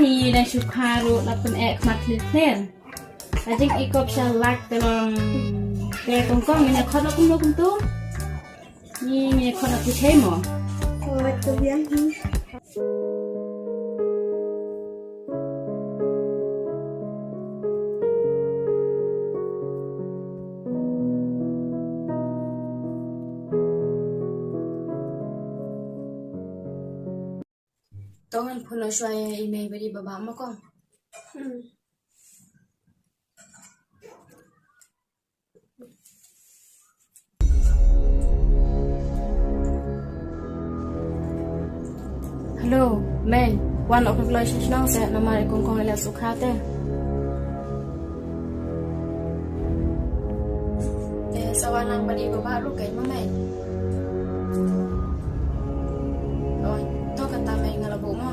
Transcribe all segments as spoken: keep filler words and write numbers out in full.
Ni dang shu kha ruh la pyneh khmat khlir khlir. La jingïakop sha lak te long. Te kong kong ngin ïa khot la kumno kumtu. Ni ngin ïa khot la phi thei mo. Khot la phi thei. To ngan phone shuwa ïa i mei bad i baba mo kong. Hmm. Hello, mei, wan noh kloi sha shnong te namar i kong kong i la shu kha te. Te sa wan lang bad i baba ruh keiñ mo mei. Oi, to kata mei nga la buh mo.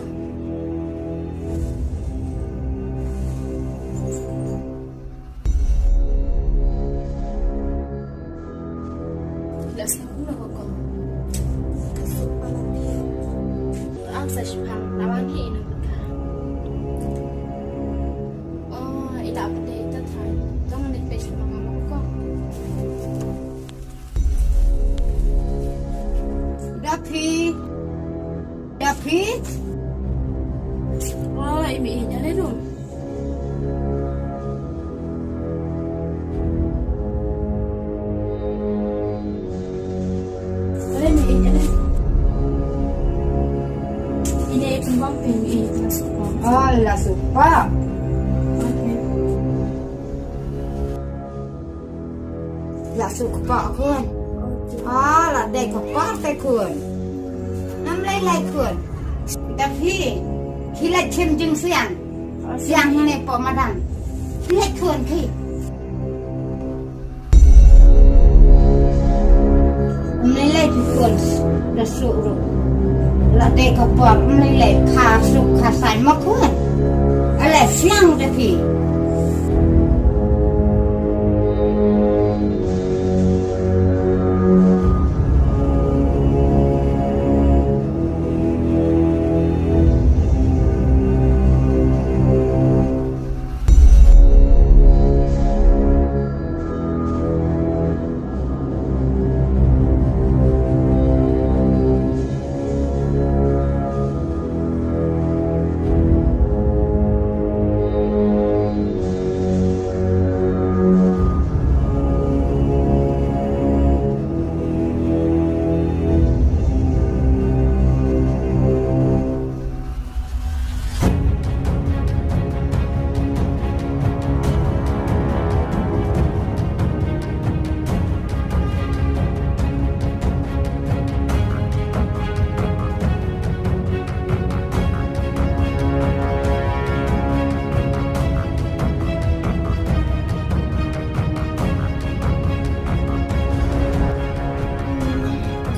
La sngewbha kumno ko kong. Ka suk pala pia. Ang sa shipang, la wan hi ino ka. Oh, ita apa dei ita thai. Tong ni pe shipang ko kong. Dapi. Dapi. Oh, i mei ïeit ale dum. Ale mei ïeit ale. Ine i pynbang phi mei ïeit la suk pang. Oh, la suk pang. Okay. La suk kpoh khun. Ah, la dei kpoh te khun. Nam lei lei khun. Da phi, phi leit shim jingsiang. Siang hangne poh madan. Phi leit khun phi. Nam lei lei phi khun. Da suk ruh. La dei kpoh, nam lei lei kha suk kha saiñ ma khun. Ale siang da phi.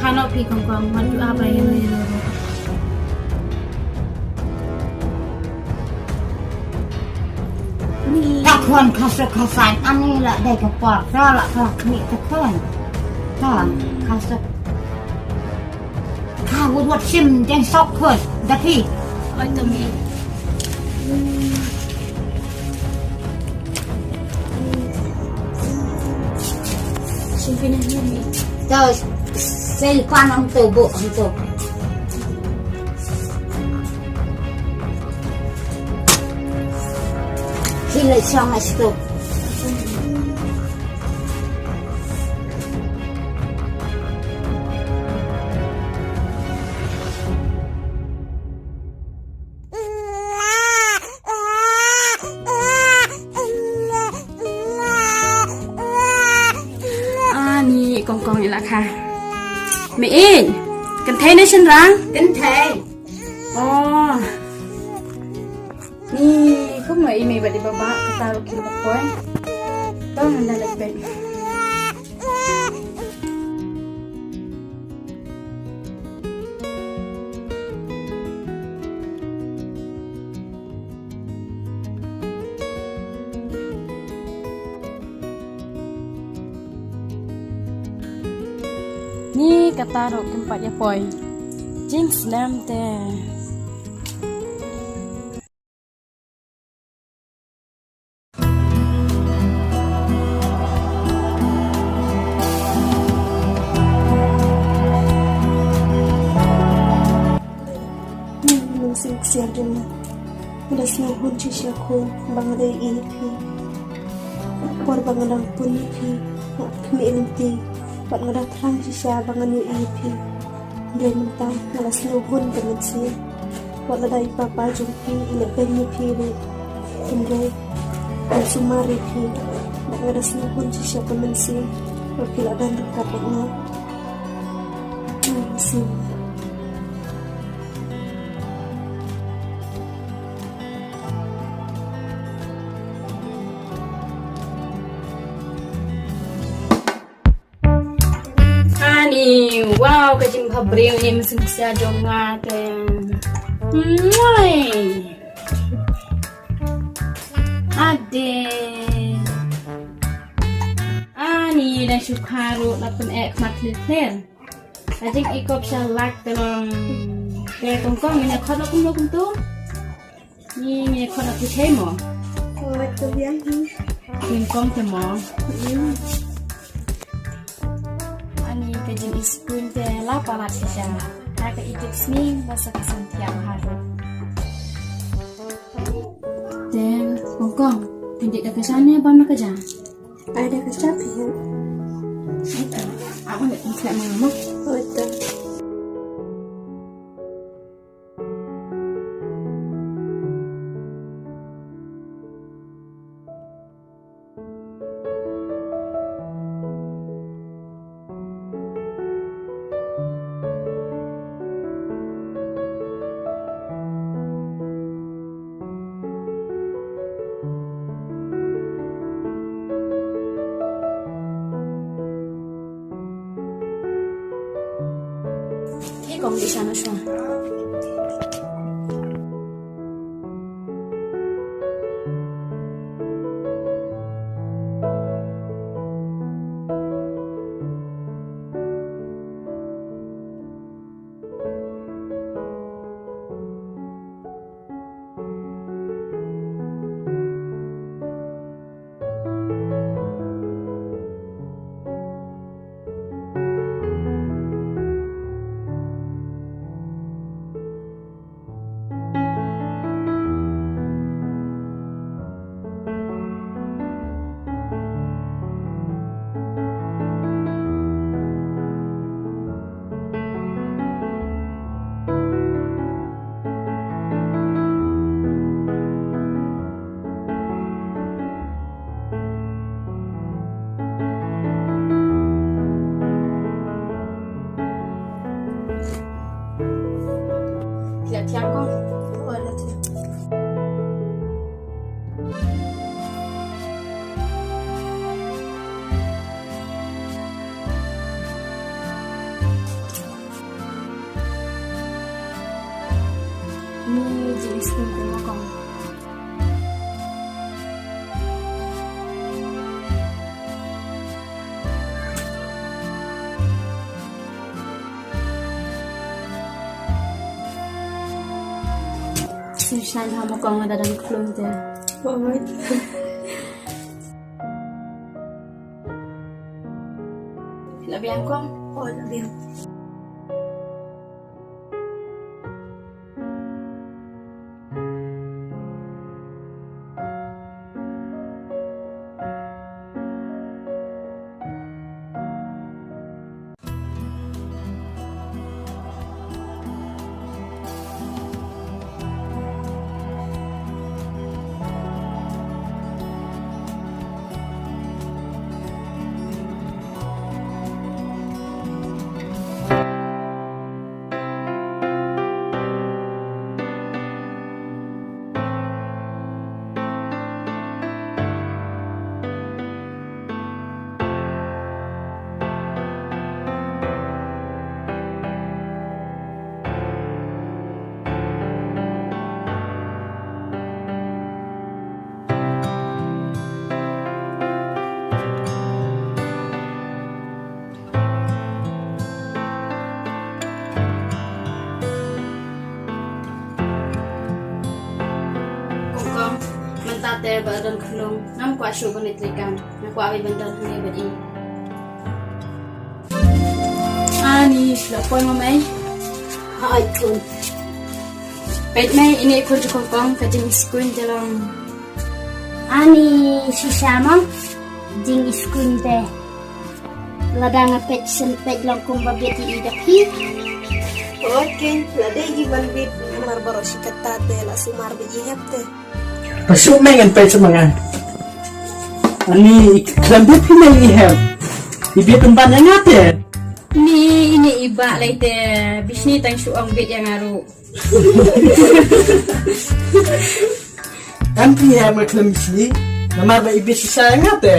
Kano phi kong kong, wat ju ap ïa no ïa no. Ka khun kha suk kha saiñ, ani la dei ka por, ka la ka khmih ka khun. Ka kha suk. Ka wut wut shim jeng sok khun, da phi. Oi, to mi. Shim phi na mi. To, sel pan ang to, bo ang to. Phi leit shong ha stove. Ani kong kong i la kha. Mei ïeit. Kynthei ne shynrang? Kynthei. Oh. Ni kumno i mei bad i baba kata ruh ki la poi. To ngan da leit peit. Ni kata ruh kim pat ïa poi. Jingsnem te. Nga da sngewhun shisha khun ba nga da ïohi ïa phi. Por ba nga dang pun ïa phi, nga khmih lynti bad nga da thrang shisha ba ngan ïohi ïa phi. Hynrei mynta nga la sngewhun ka mynsiem. Wat lada i papa jong phi i leh beiñ ïa phi ruh, hynrei ngan sumar ïa phi. Bad nga da sngewhun shisha ka mynsiem ba phi la don ryngkat bad nga. Nga sngewhun. Ani, wow, ka jingbhabriew ne mynsiem ksiar jong nga te. Mwai. Ade. Ani, da shu kha ruh la pyneh khmat khlir khlir. Ka jingïakop sha lak te long. Te Kongkong, ngin ïa khot la kumno kumto? Ni, ni khot na phi thei mo. Oi, to biang hi. Ning kong te mo. Hmm. Ani ka jing ispoon te la palat shisha. Ha ka itip sning ba sa ka san thiang ha ruh. Te Kongkong, pyndik da ka sha ne bam da ka ja? Ai da ka sha phi. Ai ta. Aku nak pyndik mo mo. Oi ta. Ki kong di sana shuwa. Thiah thiah ko. Ni ji istem ko ko. Sim shna ha mo kong da dan klum te. Oi. La biang kong? Oh, la biang. Kong kong, mynta te ba don khunlung, ngam kwah shuh ban leit treikam, nga kwah wei ban don hangne bad i. Ani, shu la poi mo mei. Hai khun. Peit mei, ine i khun jong kong, ka jingïaskuiñ te long. Ani shisha mo, jingïaskuiñ te. Lada nga peit shen peit long kumba bit i dap hi. Okay, lada i ban bit, namar baroh shi katta te la sumar bit i hep te. Pasuk mei ngan peit sa ma nga. Ani i khlem bit hi mei i hep. I bit kumban ïa nga te. Ni ine i bah lai te, bishni tang shu ong bit ïa nga ruh. Em phi em khlem bishni. Namar ba i bit shisha ïa nga te.